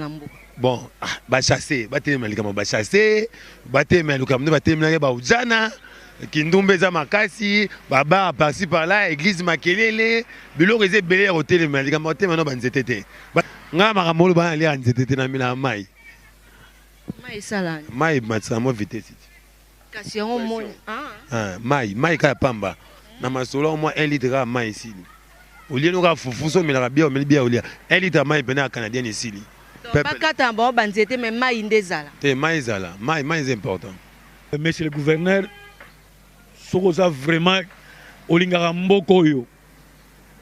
na mboka? Bon, ah, bachasse batelema likambo, bachasse batelema likambo nde batelemelaki baujana kindumba eza makasi, babar par-ci par-là, église makelele, biloko eza ebele ya kotelema likambo, kotelema no banzete te. Ngai makambo oyo bana liaka nzete te, namela mai. Mai esala? Mai ematisaka mwa vitesse. Kasi yango moni. Ah, mai mai kaka pamba na masolo mwa 1 litre kaka mai esili. Olie no kaka fufu, so omelaka bia, omeli bia, olia 1 litre ya mai pene ya canadienne esili. Bakata na bango banzete, mais mai nde ezala. Te, mai ezala, mai mai eza important. Monsieur le gouverneur, soki oza vraiment olingaka mboka oyo,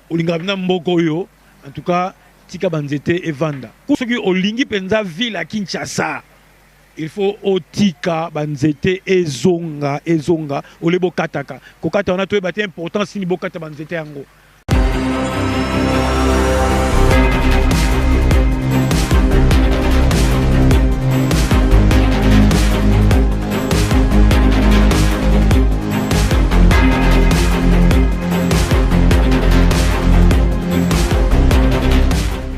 olingaka mpenza mboka oyo, en tout cas tika banzete evanda. Soki olingi mpenza ville ya Kinshasa, il faut otika banzete ezonga, ezonga ole bokataka kokata wana, toyeba te importance nini bokata banzete yango.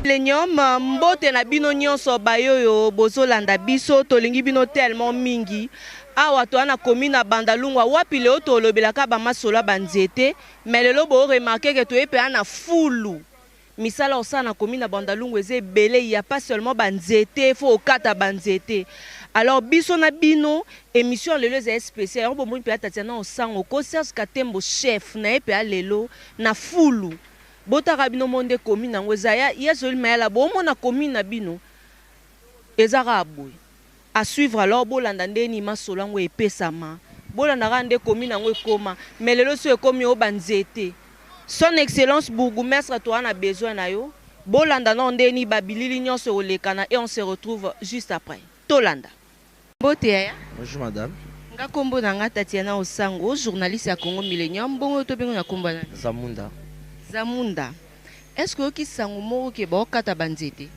Millennium, mbote na bino nyonso bayoyo bozolanda biso, tolingi bino tellement mingi. Awa toza na commune ya Bandalungwa, wapi lelo tolobelaka bamasolo ya banzete, mais lelo boremarquer ke toye mpenza na fulu. Misala osala na commune ya Bandalungwa eza ebele, ya pas seulement banzete, faut okata banzete. Alors biso na bino, émission lelo ezali spécial yango bomoni mpenza Tatiana Osango ko Serge Katembo chef na ye mpenza lelo na fulu. Botaka bino mo nde commune yango eza ya ya Zoli Mayala, bomona commune na bino eza kaka boye. À suivre. Alors bolanda ndeni masolo yango epesama, bolanda kaka nde commune yango ekoma, mais lelo so ekomi oyo banzete. Son Excellence bourgmestre, toza na besoin na yo. Bolanda nao ndeni babilili nyonso ekolekana et on se retrouve juste après. Tolanda. Mbote yaya. Bonjour madame. Nga kombo na nga Tatiana Osango, journaliste ya Congo Millennium. Bongo tobengo na kombo nani? Zamunda. Zamunda. Est-ce que oyoki sango moko ke baokata banzete?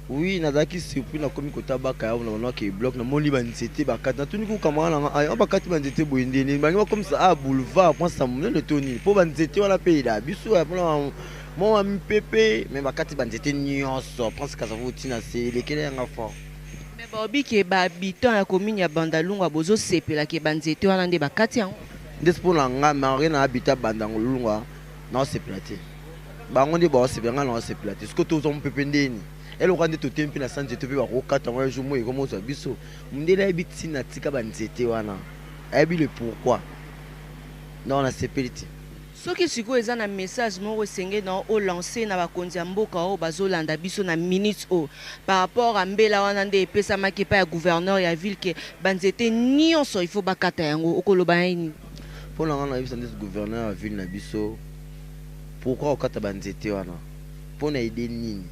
Oui, nazalaki surpris, nakomi kota baka ya na banaki bloc, namoni banzete bakati. Natuni ku camarade nanga, ayo bakati banzete boye ndeni bangi bakomisa a boulevard prince ya monene to nini? Mpo banzete wana mpe eda biso ya mpona mwa mipepe, mais bakati banzete nyonso Prince Kasavubu ntina se elekeli yanga fort. Mais baobi ke bahabitant ya commune ya Bandalungwa bozosepela ke banzete wana nde bakati yango. Nde mpo na nga marie na habita Bandalungwa, naosepela te. Bango nde baosepela, ngai naosepela te. Soki tozwa mopepe ndeni eloka nde totemi mpe na sa nzete mpe bakokata yango jour moi ekomozwa biso. Mondele ayebi ntina tika banzete wana, ayebi le pourquoi. Donc nasepeli te. Soki sikoyo eza na message moko esengeli na olancer na bakonzi ya mboka oyo bazolanda biso na minute oyo, par rapport a mbela wana nde epesamaki epai ya gouverneur ya ville ke banzete nyonso il faut bakata yango, okoloba ye nini? Mpo na nga, nayebisa ndeti gouverneur ya ville na biso, pourquoi okata banzete wana? Mpo na ide nini?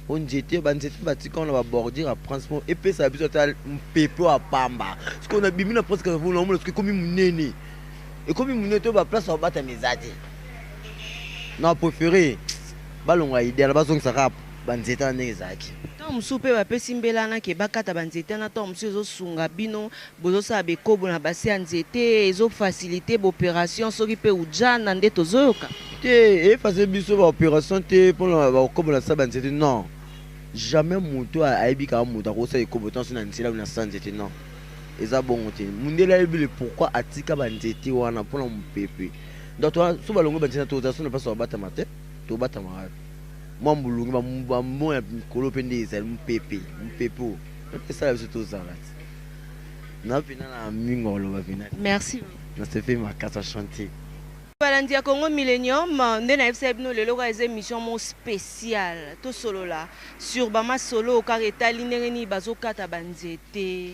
Po nzete, banzete batika wana babordure ya prince mpo epesaka biso ata mpepe oyo apamba. Sikoyo nabimi na Prince Kasavubu, naomona soki ekomi monene, ekomi monene to baplace ya kobatama eza te. Na préféré balongola idée wana, bazongisa kaka banzete wana ndenge ezalaki. Ntango mosusu mpe bapesi mbela wana ke bakata banzete wana, ntango mosusu ezosunga bino bozosala bekobo na base ya nzete, ezofacilite baopération soki mpe ujana nde tozoyoka. Te, efase biso baopération te mpona bakobo na sa banzete, non, jamais. Moto ayebi kaka moto akosala ekobo ntanso na nzela na sa nzete, non, eza bongo te. Mondele ayebi le pourquoi atika banzete wana mpona mopepe. Donc so balongoli banzete, toza so na place babatama te, tobatama wapi? Mwa molungi bambo ya mikolo mpe nde ezali mopepe, mopepe oyo esala biso tozala te na mpena na mingi oloba mpena. Merci. Nasepe makasi ya chantier. Balandi ya Congo Millennium, nde nayebisa bino lelo kaka eza émission moko spéciale, tosolola sur bamasolo kaka etali ndenge nini bazokata banzete.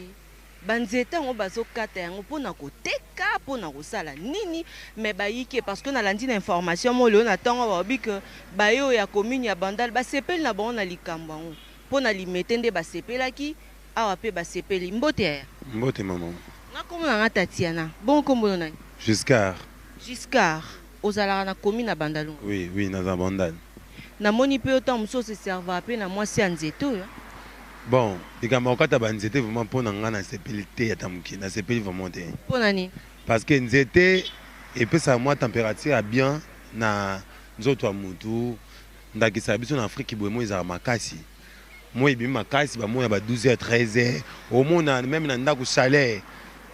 Banzete yango bazokata yango mpona koteka, mpona kosala nini? Mais bayike parce que nalandi na information moko lelo na ntongo, balobi ke baye oyo ya commune ya Bandal basepeli na bango na likambo yango. Mpo na Limete nde basepelaki, awa mpe basepeli. Mbote yaya. Mbote mama. Nga kombo na nga Tatiana. Bongo kombo no nani? Giscard. Giscard, ozalaka na commune ya Bandalungwa? Oui, naza Bandal. Namoni mpe yo ntango mosusu oseservaka mpe na mwasi ya nzete oyo. Bon, likambo ya kokata banzete, vraiment mpo na ngai nasepeli te ata moke, nasepeli vraiment te. Mpo na nini? Parce que nzete epesaka mwa température ya bien na nzoto ya mutu. Ndakisa ya biso na Afrique boye, moi ezalaka makasi. Moi ebimi makasi, ba moi ya ba 12 heures, 13 heures, omona meme na ndako chaleur.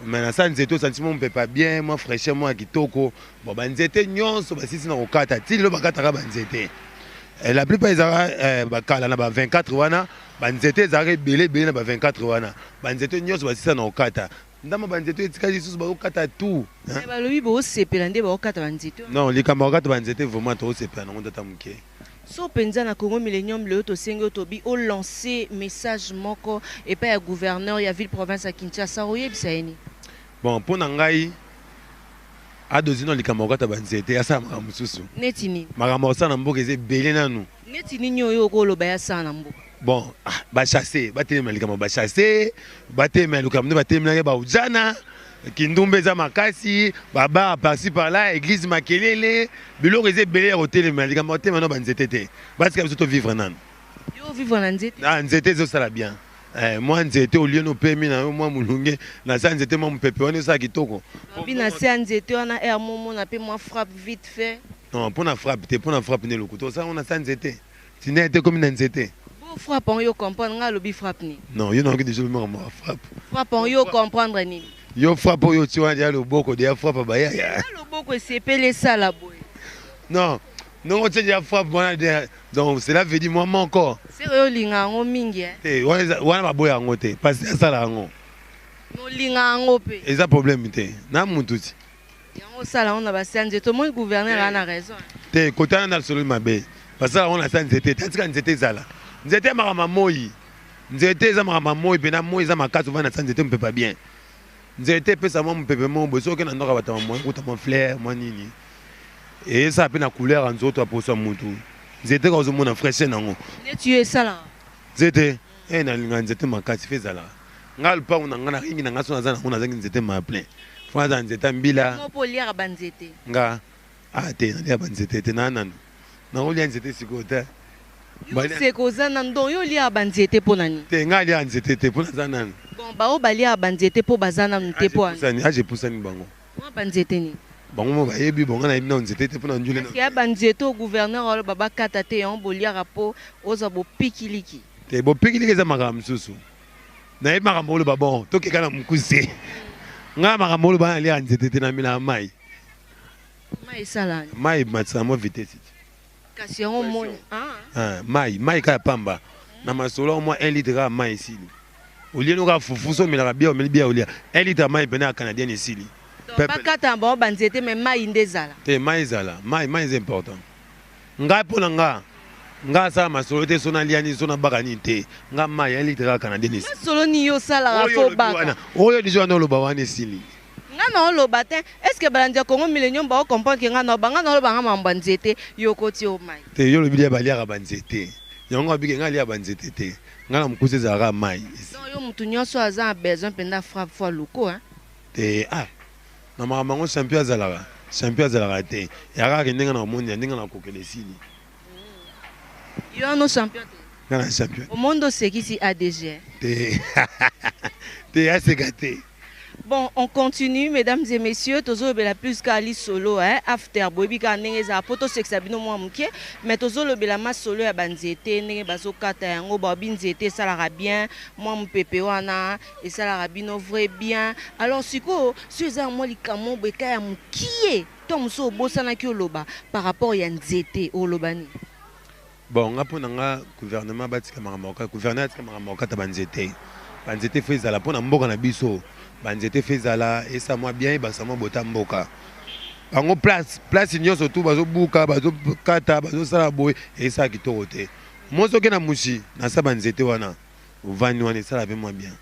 Mais na sa nzete osanti mwa mopepe ya bien, mwa fraîcheur mwa ya kitoko. Bon, ba nzete nyonso basisi na kokata, ti lelo bakataka ba nzete. Eh, la plupart ezalaka eh, bakala na ba 24 wana, ba nzete ezalaka ebele ebele na ba 24 wana. Ba nzete nyonso basisa na kokata. Ndambo ba nzete etikali lisusu bazokata tout. Mais balobi bosepela nde baokata ba nzete wana. Non, likambo ya kokata ba nzete vraiment tokosepela nango tata moke. So penza na Congo Millennium lelo tosengi yo tobi o lancer message moko epai ya gouverneur ya ville province ya Kinshasa oyebisa ye nini? Bon, mpo na ngai adozi na likambo ya kokata ba nzete, asala makambo mosusu. Neti nini? Makambo ya kosala na mboka eza ebele nanu. Neti nini oyo okoloba ye asala na mboka? Bon, ah, ba chasse, batelema likambo ba chasse, batelema likambo nde batelemaki ba ujana, kindumba eza makasi, ba bar par-ci par-là, église makelele, biloko eza ebele ya kotelema, likambo ya kotelema na ba nzete te. Batika biso to vivre nanu. Yo vivre na nzete? Ah, nzete ezosala bien. Eh, mwa nzete olie no pemi na yo mwa molunge na sa nzete mwa mopepe wana esala kitoko. Babi na se ya nzete wana air momona pe mwa frappe vite fait. Non, pona frappe te, pona frappe nde lokuta. Osala ngo na sa nzete. Tinda ete komi na nzete. Bo frappe en yo comprendre nga alobi frappe nini? Non, yo nayoki dejà olobi makambo ya frappe. Frappe en yo comprendre nini? Yo frappe oyo otie wana dejà loboko dejà frappe bayaya. Eza loboko esepeli esala boye. Non, ndongo otie dejà frappe wana dejà donc cela veut dire moi moko. Seke yo olinga yango mingi eh? Te, wana wana baboya yango te, parce que asala yango. Mais olinga yango pe. Eza problème te, na mutu ti. Yango osala yango na basi ya nzete omoni gouverneur aza na raison. Te kotana na sololi mabe basala yango na sa nzete te atika nzete ezala nzete ya makambo ya moi nzete eza makambo ya moi mpena moi eza makasi ovanda na sa nzete mopepa bien nzete epesa mwa mopepe moko boye soki oke na ndako ya bato ya moyen kuta mwa fleur mwa nini eyesala mpe na couleur ya nzoto ya poso ya motu nzete kaka ozomona fraîcheur nango neti yo esalaka nzete e nalinga nzete makasi fe ezalaka nga lupangu na nga na ringi na nga so naza nango nazangi nzete ma plein fo naza nzete ya mbila mpo oliaka banzete nga ah te nalia banzete te na nanu nakolia nzete sikoyo te seko oza nanu donc yo oliaka banzete mpo na nini te nga aliaka nzete te mpo naza nanu bon baoyo baliaka banzete mpo baza nanu te mpo age epusani bango mwa banzete nini bango mo bayebi bongo nayebi nano nzete te mpo na njule ya banzete oyo gouverneur aloba bakata te yango boliaka mpo ozwa bopikiliki te bopikiliki eza makambo mosusu nayebi makambo oloba bon tokeka na mokuse ngai makambo oloba nalia nzete te namelaka mai mai esala mai ematisaka mwa vitesse ti kasi yango moni ah. Ah, mai mai kaka pamba na masolo mwa 1 litre kaka mai esili olie no kaka fufu so omelaka bia omeli bia olia 1 litre ya mai pene ya canadienne esili bakata na bango banzete me mai nde ezala te mai ezala mai mai eza important Ngai mpo na nga, nga asala masolo te so nalia nini so nabaka nini te nga mayi un litre kaka canadien esili. Masolo nini yo osalaka Oyo fo olobi baka? wana oyo dejà wana oloba wana esili. Nga nao loba te, est ce que balandi ya Congo Millenium bao comprendre que nga nao ba nga nao loba nga mambo ya nzete, yo okoti yo mayi. Te yo olobi dejà baliaka ba nzete yango nga bike nga aliaka ba nzete te nga na mukuse ezalaka kaka mayi. Donc yo mutu nionso aza na besoin penza frappe faut aluko hein. Te ah Na makambo yango champion azalaka? Champion azalaka te. Ya kaka ke ndenge na komoni ndenge na kokela esili. Yo wana champion te? Nga na champion. Omoni nde osekisi ADG. Te. Te aseka te. Bon, on continue, mesdames et messieurs. Tozolobela plus ka lisolo, hein, after boyebi kaka ndenge ezala po tosekisa bino mwa moke, mais tozolobela masolo ya banzete ndenge bazokata yango, baobi nzete esalaka bien, mwa mopepe wana Esalaka bino vrai bien. Alors sikoyo soki eza na mwa likambo boye ka ya mukie to mosusu obosanaki oloba par rapport ya nzete oloba nini? Bon nga pona nga gouvernement batika makambo ya gouverneur atika makambo ya kokata ba nzete. Ba nzete faut ezala pona mboka na biso. Ba nzete faut ezala esala mwa bien ebakisa mwa beaute ya mboka. Bango place place nionso tout bazo buka bazo kata bazo sala boye esala kitoko te. Moi soki na mushi na sa ba nzete wana. Ovandi wana esala pe mwa bien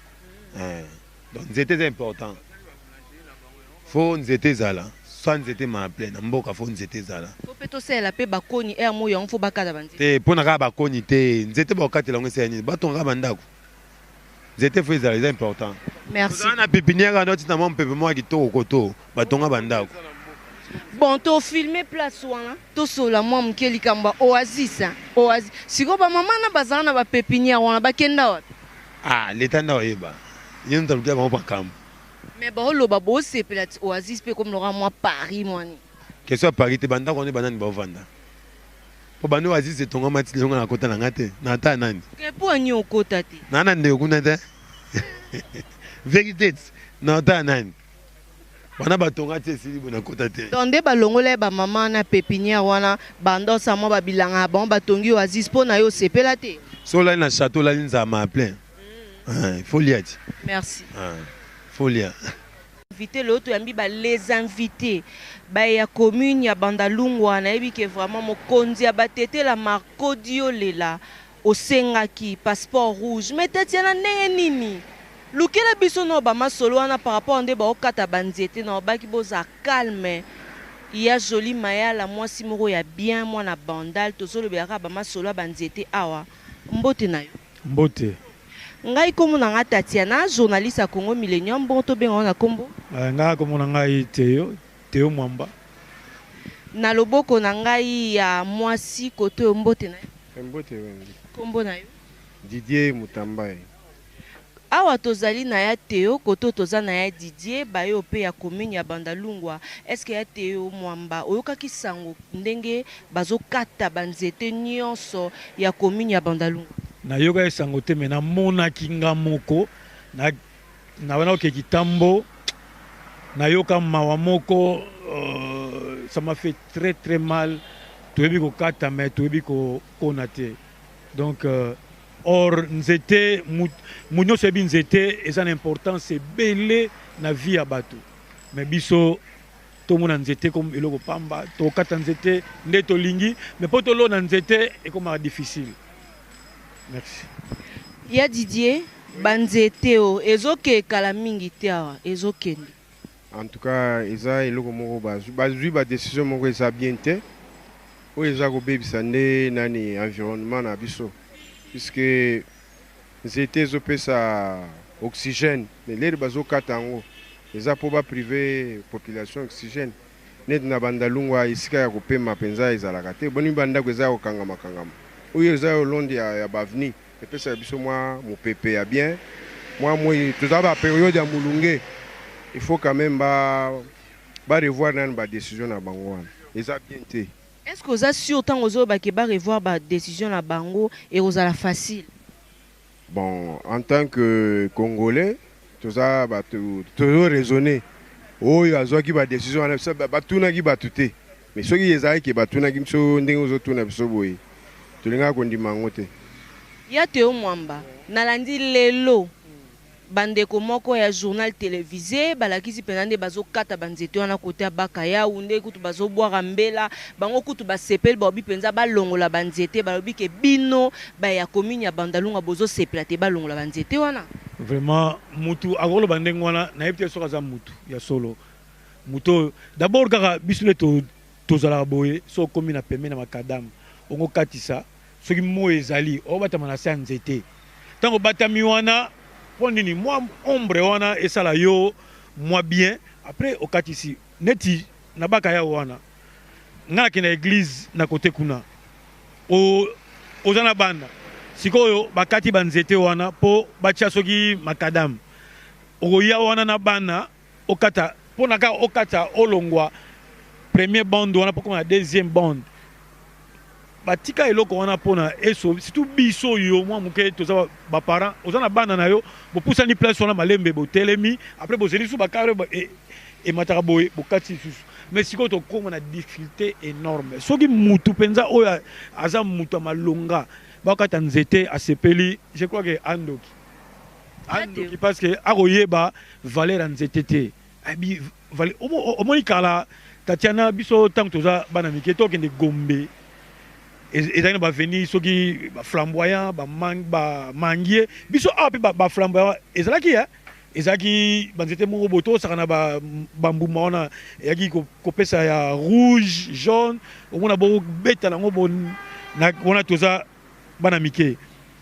eh. Donc nzete eza important faut nzete ezala soit nzete ma plein na mboka faut nzete ezala. Faut pe tosalela pe bakoni heure moko yango faut bakata ba nzete. Te pona kaka bakoni te nzete bakokatela yango esala nini batonga kaka ba ndako nzete faut ezala eza important. Merci. Ozala na pepinière wana otina mwa mopepe mwa kitoko koto batonga ba ndako. Bon to filmer place wana. Tosolola mwa moke likambo ya oasis hein, oasis. Sikoyo ba mama na bazala na ba pepinière wana bakenda wapi? Ah l'etat nde akoyeba. Ye mutu alukela bango makambo. Mais baoloba bosepela ti oasis pe ekomi lokola mwa Paris mwa nini. Question ya Paris te ba ndako wana ba nani baovanda? Po banda oasis etongama ti lelo nga nakota na nga te. Na ata nani? Ke po ani okota te? Na na ndeko kuna te. Verite ti. Na ata nani? Banda batonga ti esili boye nakota te. Donc nde balongola ye ba maman na pepinière wana banda osala mwa ba bilanga na bango batongi oasis po na yo osepela te? Soki olali na chateau olali nzala ma plein. Il faut lia ti. Merci. Faut lia. Invité lelo toyambi ba les invites baye ya commune ya Bandalungwa nayebi ke vraiment mokonzi ya batetela Marco Diolela osengaki passeport rouge mais Tatiana ndenge nini lukela biso nao ba masolo wana par rapport nde baokata ba nzete na obaki boza calme ya Jolie Mayala mwasi moko ya bien mwana Bandal tozolobela kaka ba masolo ya ba nzete awa mbote na yo. Mbote. Ngai kombo na nga Tatiana, journaliste ya Congo Millenium, bongo tobenga yo na kombo? Nga kombo na ngai Theo, Theo Mwamba. Na loboko na ngai ya mwasi kote oyo mbote na yo. Mbote Wendy. Kombo na yo? Didier Mutambayi. Awa tozali na ya Theo, kote oyo toza na ya Didier, baye oyo pe ya commune ya Bandalungwa. Est-ce que ya Theo Mwamba oyokaki sango ndenge bazokata ba nzete nionso ya commune ya Bandalungwa? Nayokaki sango te mais namonaki nga moko na na oke kitambo nayoka mawa moko ça m'a fait très très mal toyebi kokata mais toyebi kokona te donc or nzete moto nyonso ayebi nzete eza na importance ebele na vie ya bato mais biso tomona nzete comme eloko pamba tokata nzete nde tolingi mais mpo tolona nzete ekomaka difficile. Merci. Ya Didier, ba nzete oyo ezo kala mingi te awa ezokende. En tout cas eza eloko moko bazwi ba decision moko eza bien te oyo eza kobebisa nde nani environnement na biso puisque nzete ezopesa oxygène mais lere bazokata yango eza mpo ba prive population oxygène neti na Bandalungwa esika ya kopema mpenza ezalaka te boni bandako eza ya kokangama kangama oyo eza yo londe ya ba avenue epesaka biso mwa mopepe ya bien mwa moi toza ba periode ya molunge il faut quand même ba revoir nanu ba decision na bango wana eza bien te. Est-ce que oza sûr ntango ozoloba ke ba revoir ba decision na bango ekozala facile? Bon, en tant que Congolais, toza bato tozo raisonner oyo azwaki ba decision wana biso batunaki bato te mais soki ezalaki batunaki biso ndenge ozotuna biso boye tolingaka kondima yango te. Ya Theo Mwamba, nalandi lelo bandeko moko ya journal télévisé balakisi mpenza nde bazokata banzete wana kote ya Bakayawu nde kutu bazobwaka mbela bango kutu basepeli balobi mpenza balongola banzete balobi ke bino baya commune ya Bandalunga bozosepela te balongola banzete wana. Vraiment mutu akoloba ndenge wana nayebi te soki aza mutu ya solo mutu oyo d'abord kaka biso nde tozalaka boye soki okomi na pembeni na makadamu okokatisa soki moi ezali obatama na se ya nzete ntango obatami wana mpo nini mwa ombre wana esala yo mwa bien après okatisi neti na baka ya wana nga nakenda église na kote kuna oza na bana sikoyo bakati banzete wana mpo batia soki makadamu okoya wana na bana okata mpona kaka okata olongwa premier bande wana mpo koma na deuxième bande batika eloko wana mpona eso surtout biso yo mwa moke toza baparent oza na bana na yo bopusani place wana malembe botelemi après bozeli lisusu bakare emataka boye bokati lisusu mais sikoyo tokóma na difficulté énorme soki mutu mpenza oyo aza mutu ya malonga bakata nzete asepeli je crois que andoki andoki parce que akoyeba valeur ya nzete te abi omoni kala Tatiana biso ntango toza bana mike tokende Gombe ezali na baveni soki baflamboyant bamangie biso awa mpe baflamboyant ezalaki ezalaki banzete moko boye tosaka na bambuma wana eyaki kopesa ya rouge jaune omona bobeta nango wana toza bana mike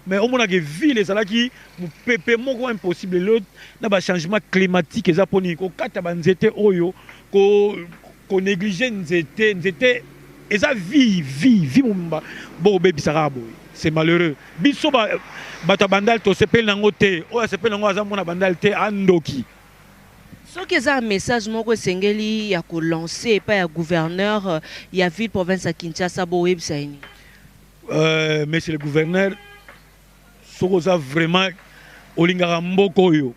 mais omonaka ville ezalaki mopepe moko impossible lelo na bachangement climatique eza mponi kokata banzete oyo konéglige nzete nzete eza vie vie vie mobimba bokobebisaka boye c'est malheureux biso bato ya Bandal tosepeli nango te oyo asepeli nango aza mwana Bandal te andoki. Soki eza message moko esengeli ya kolancer epai ya gouverneur ya ville province ya Kinshasa boyebisa ye nini? Monsieur le gouverneur, soki oza vraiment olingaka mboka oyo,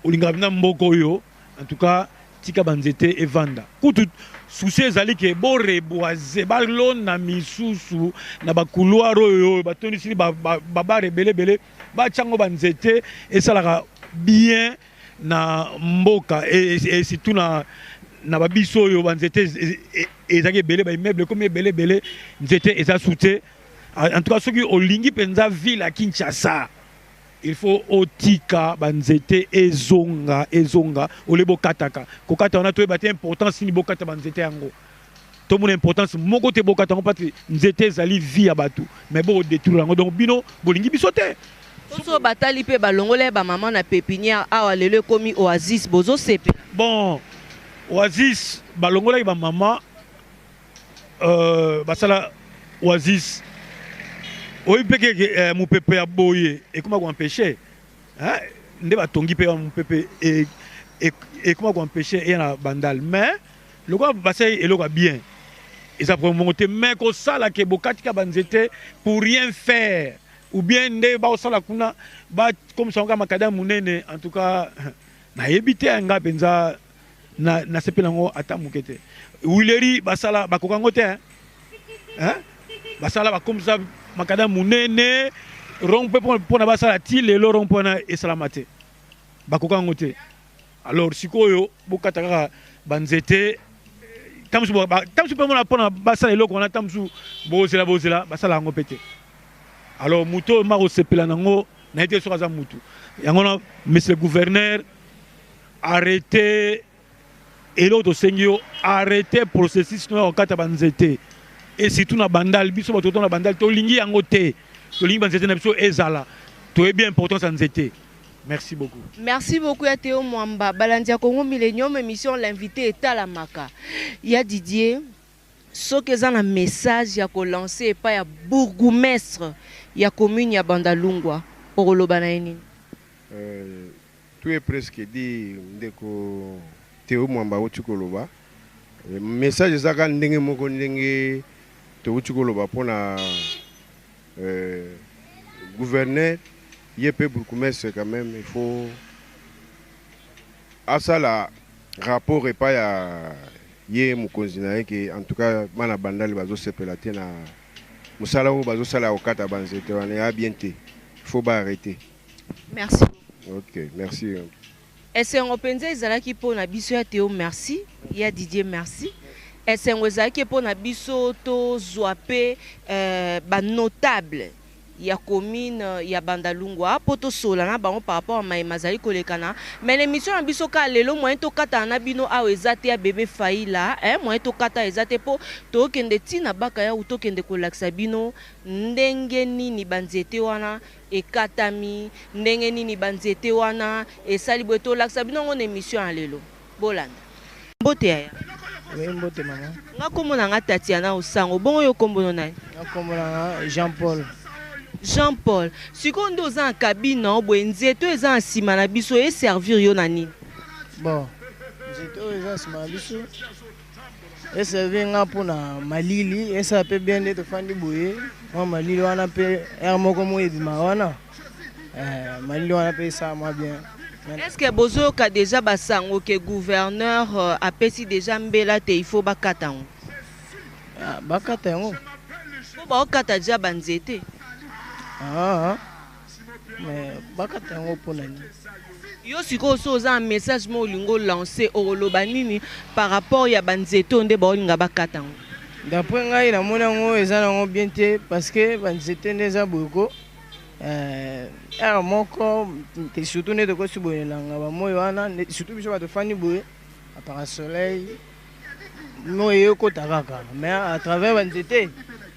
olingaka mpenza mboka oyo, en tout cas tika banzete evanda. Kutu souci ezali ke boreboise, balona misusu na bacouloir oyo batondisili babare ebele ebele, batyango banzete, esalaka bien na mboka et surtout na babiso oyo banzete ezalaki ebele, baimmeuble ekomi ebele ebele, nzete eza su te. En tout cas, soki olingi mpenza ville ya Kinshasa, il faut otika banzete ezonga ezonga. Ole bokataka kokata wana, toyeba te importance nini bokata banzete yango. Tomona importance moko te bokata yango, parce nzete ezali vie ya bato, mais bokodétruire yango. Donc bino bolingi biso te. Soso batali mpe balongola ye bamama na pépinière awa, lelo ekomi oasis, bozosepela? Bon, oasis, balongolaki bamama, basala oasis. Oyebi mpe keke mopepe ya boye ekoma koempêcher nde batongi mpe mopepe ekoma koempêcher eya na Bandal. Mais lokola basali eloko ya bien, eza problème moko te. Mais kosala ke bokatika banzete pour rien faire, ou bien nde baosala kuna bakomisa yango kaka makada monene, en tout cas nayebi te. Nga mpenza nasepela yango ata moke te. Huileries basala, bakoka yango te, hein? Basala, bakomisa makada monene, rond mpe mpona basala ti lelo rond mpo wana esalama te, bakoka yango te. Alors sikoyo bokata kaka banzete, ta mosusu mpe mona mpona basala eloko wana, ta mosusu bozela bozela, basala yango mpe te. Alors motu oyo ma kosepela nango, naye te soki aza mutu yango na. Monsieur le gouverneur, arrêtez. Eloko tosengi yo, arrêtez processus no ya kokata banzete, et surtout na Bandal. Biso bato to na Bandal tolingi yango te, tolingi banzete na biso ezala. Toyebi importance ya nzete. Merci beaucoup. Merci beaucoup ya Théo Mwamba. Balandi ya Congo Millennium, émission L'invité etalamaka. Ya Didier, soki eza na message ya kolancer epai ya bourgmestre ya commune ya Bandalungwa, okoloba na ye nini? Tout est presque dit. Ndeko Théo Mwamba auti koloba. Message ezaka ndenge moko ndenge touti koloba mpona gouverneur. Ye mpe bourgmestre, quand même il faut asala rapport epai ya ye mokonzi na ye ke en tout cas bana Bandali bazosepela te na mosala oyo bazosala ya kokata banzete wana. Ya bien te, il faut baarrêter. Merci. Ok, merci. Esengo mpenza ezalaki mpo na biso. Ya Teo, merci. Ya Didier, merci. Esengo ezalaki mpo na biso tozwa mpe banotable ya commune ya Bandalungwa mpo tosola na bango par rapport a mayema azali kolekana. Mais na émission na biso kaka lelo, moyen tokatana na bino awa eza te. Ya bebe Faila, moyen tokata eza te, mpo tokende ntina baka ya tokende kolakisa bino ndenge nini banzete wana ekatami, ndenge nini banzete wana esali boye. Tolakisa bino yango na émission ya lelo. Bolanda. Mbote yaya. Oui, mbote mama. Nga kombo na nga Tatiana Osango. Bongo yo, kombo no nani? Nga kombo na nga Jean Paul. Jean Paul, sikoyo nde oza na cabine na yo boye, nzete oyo eza na nsima na biso eservir yo na nini? Bon, nzete oyo eza nsima na biso eservir nga mpona malili. Esala mpe bien nde tofandi boye, mwa malili wana mpe aire moko mo ebima wana, malili wana mpe esala mwa bien. Est ce que bozoyoka déjà basango ke gouverneur apesi déjà mbela te il faut bakata yango? Ah, bakata yango? Mpo baokata déjà banzete. Ah, mais bakata yango mpona nini? Yo sikoyo, so oza na message mo olingi olance, okoloba nini par rapport ya banzete oyo nde baolinga bakata yango? D'après ngai, namoni yango eza nango bien te, parce que banzete nde eza boye ko ere moko, surtout nde tokosi boye elanga bamoi wana, surtout biso bato fandi boye apara soleil, moi ekota kaka, mais à travers banzete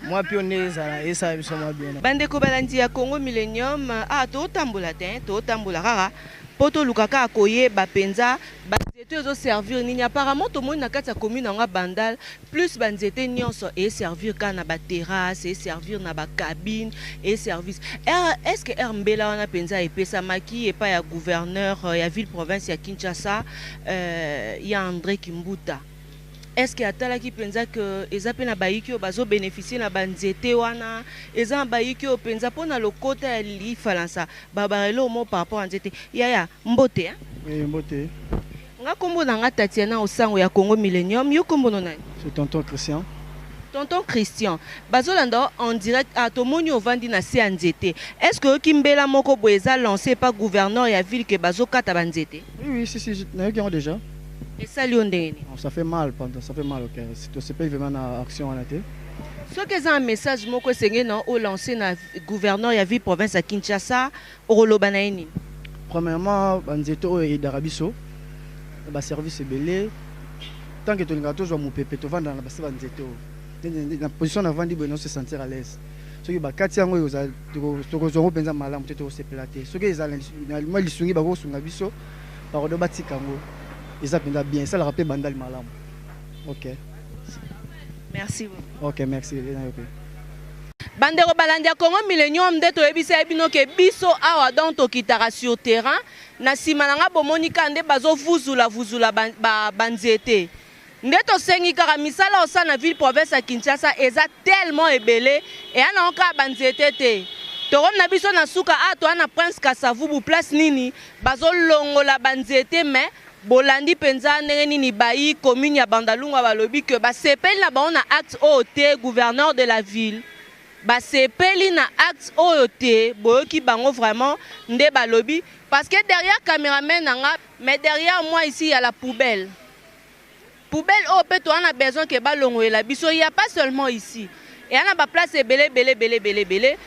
mwa pio nde ezala, esala biso mwa bien. Bandeko balandi ya Congo Millennium, totambola te, totambola kaka mpo toluka kaka koyeba mpenza banzete ezoservir nini. Apparemment tomoni na kati ya commune yango ya Bandal, plus banzete nyonso eservir kaka na baterrasse, eservir na bacabine, eservice. Est ce que aire mbela wana mpenza epesamaki epai ya gouverneur ya ville province ya Kinshasa, ya André Kimbuta? Est ce que atalaki mpenza que eza mpe na bayiki oyo bazobénéficie na banzete wana? Eza na bayiki oyo mpenza mpo na lokota ya lifalansa babaka eloko moko par rapport ya nzete. Yaya, mbote, hein? Oui, mbote. Nga nkombo na nga Tatiana Osango ya Congo Millennium. Yo nkombo no nani? C'est tonton Christian. Tonton Christian, bazolanda en direct. Ah, tomoni ovandi na se ya nzete. Est ce que oyoki mbela moko boye eza lancé pa gouverneur ya ville ke bazokata banzete? Oui, si, si, nayoki yango déjà. Esali yo ndenge nini? Ça fait mal, pardon, ça fait mal au cœur. Tosepeli vraiment na action wana te. Soki eza na message moko esengeli na olance na gouverneur ya ville province ya Kinshasa, okoloba na ye nini? Premièrement, banzete oyo eyedaka biso na baservice ebele. Tant que tolingaka tozwa mopepe, tovanda na base banzete oyo. Na position navandi boye, nazo se sentir à l'aise. Soki bakati yango, tokozwa yango mpenza malamu te, tokosepela te. Soki ezala na mwa lisungi, bakosunga biso, pardon, batika yango, eza mpenza bien, esalaka mpe bandali malamu. Ok. Merci. Ok, merci na yo mpe. Bandeko balandi ya Congo Millennium, nde toyebisa ye bino ke biso awa donc tokitaka sur terrain. Na nsima na nga bomoni kaka nde bazovuzula vuzula banzete. Nde tosengi kaka misala osala na ville province ya Kinshasa eza tellement ebele, eya nango kaka banzete te. Tokomi na biso na suka a toya na Prince Kasavubu, place nini bazolongola banzete. Mais bolandi mpenza ndenge nini bayi commune ya Bandalungwa balobi ke basepeli na bango na acte oyo te. Gouverneur de la ville, basepeli na acte oyo te. Boyoki bango vraiment nde balobi, parce que derrière caméraman na nga, mais derrière moi ici, ya la poubelle. Poubelle oyo mpe toza na besoin ke balongolela biso. Ya pas seulement ici, eya na baplace ebele ebele ebele ebele ebele.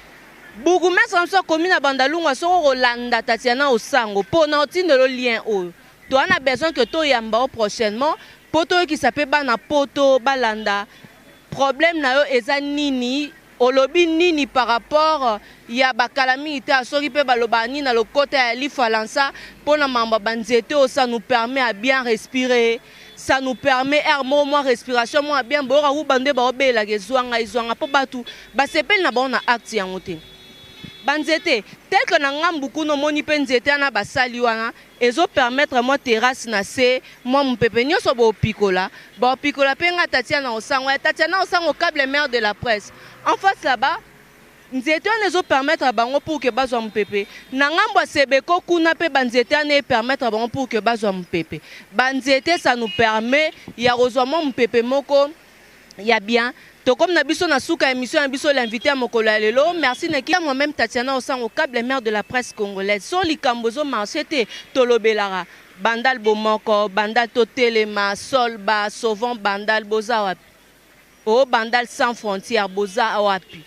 Bourgmestre na biso akomi na Bandalungwa. Soki okolanda Tatiana Osango mpo na otindelo lien oyo, toza na besoin ke toyamba o prochainement mpo toyokisa mpe bana poto balanda problème na yo eza nini, olobi nini par rapport ya bakala mingi te. Soki mpe balobaka nini na lokota ya lifalansa mpona mambo ya banzete oyo, ça nous permet à bien respirer, ça nous permet air moko mwa respiration mwa bien. Boyoka kuba nde baobelaka ezwanga ezwanga mpo bato basepeli na bango na acte yango te. Banzete tel que na ngambu kuna, omoni mpe nzete wana basali wana, ezopermettre mwa terrasse na se, mwa mopepe nyonso boopikola baopikola. Mpe nga Tatiana Osango, ya Tatiana Osango, câble mère de la presse, en face là-bas, nzete wana ezopermettre bango pour ke bazwa mopepe. Na ngambo ya Sebeko kuna mpe banzete wana epermettre bango pour ke bazwa mopepe. Banzete, ça nous permet ya kozwa mwa mopepe moko ya bien. Tokomi na biso na suka émission ya biso L'invité ya mokolo ya lelo. Merci na moi-même Tatiana Osango, câble mère de la presse congolaise. So likambo ezomarche te, tolobelaka Bandal bomoko, Bandal totelema, solba sauvons Bandal. Boza wapi o Bandal sans frontière? Boza wapi?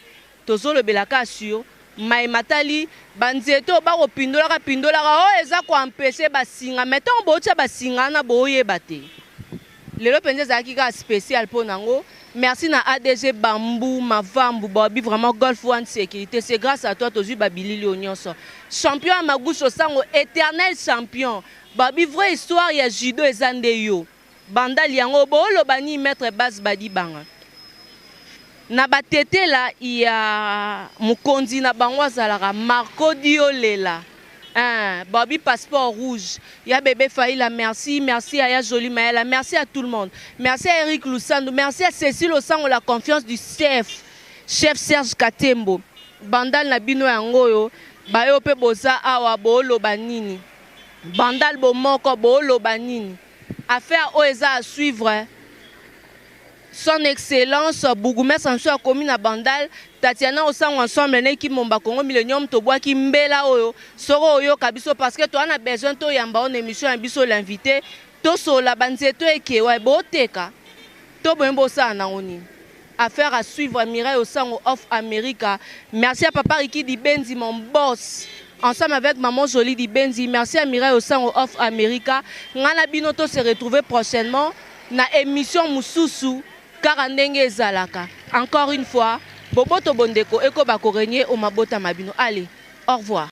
Tozolobelaka sur mai matali banzete oyo bakopindolaka pindolaka oyo eza koempêcher basinga. Mais ntango bootya basinga wana, booyeba te. Lelo mpenza ezalaki kaka spécial mpo nango. Merci na ADG Bambu Mavambu Babi, vraiment Golf One Sécurité, c'est grâce à toi tozwi babilili oyo nyonso. Champion ya Maguso Sango, éternel champion babi, vraie histoire ya judo eza nde yo. Bandali yango booloba nini? Maître Bas Badi Banga na batetela ya mokonzi na bango azalaka Marco Diolela. Hein, Bobby Passeport Rouge, ya bébé Faïla, merci, merci à Ya Jolie Maëla, merci à tout le monde. Merci à Eric Lusando, merci à Cécile Osango, la confiance du chef, chef Serge Katembo. Bandal na bino yango yo, bayo pe boza awa booloba nini? Bandal bomoko booloba nini? Affaire oyo eza à suivre. Son Excellence bourgmestre na biso akomi na Bandal, Tatiana Osango, ensemble na équipe Momba Congo Millennium, tobwaki mbela oyo. Soki oyoka biso, parce que toza na besoin toyamba oyo na émission ya biso L'invité, tosola banzete ekewa boteka to boye bosala nango nini. Affaire à suivre. Mireille Osango of America, merci à papa Riki Dibenzi, mon boss, ensemble avec maman Jolie Dibenzi. Merci à Mireille Osango of America. Nga na bino to se retrouver prochainement na émission mosusu kaka ndenge ezalaka. Encore une fois, boboto bondeko ekoba korégner o mabota ma bino. Allez, au revoir.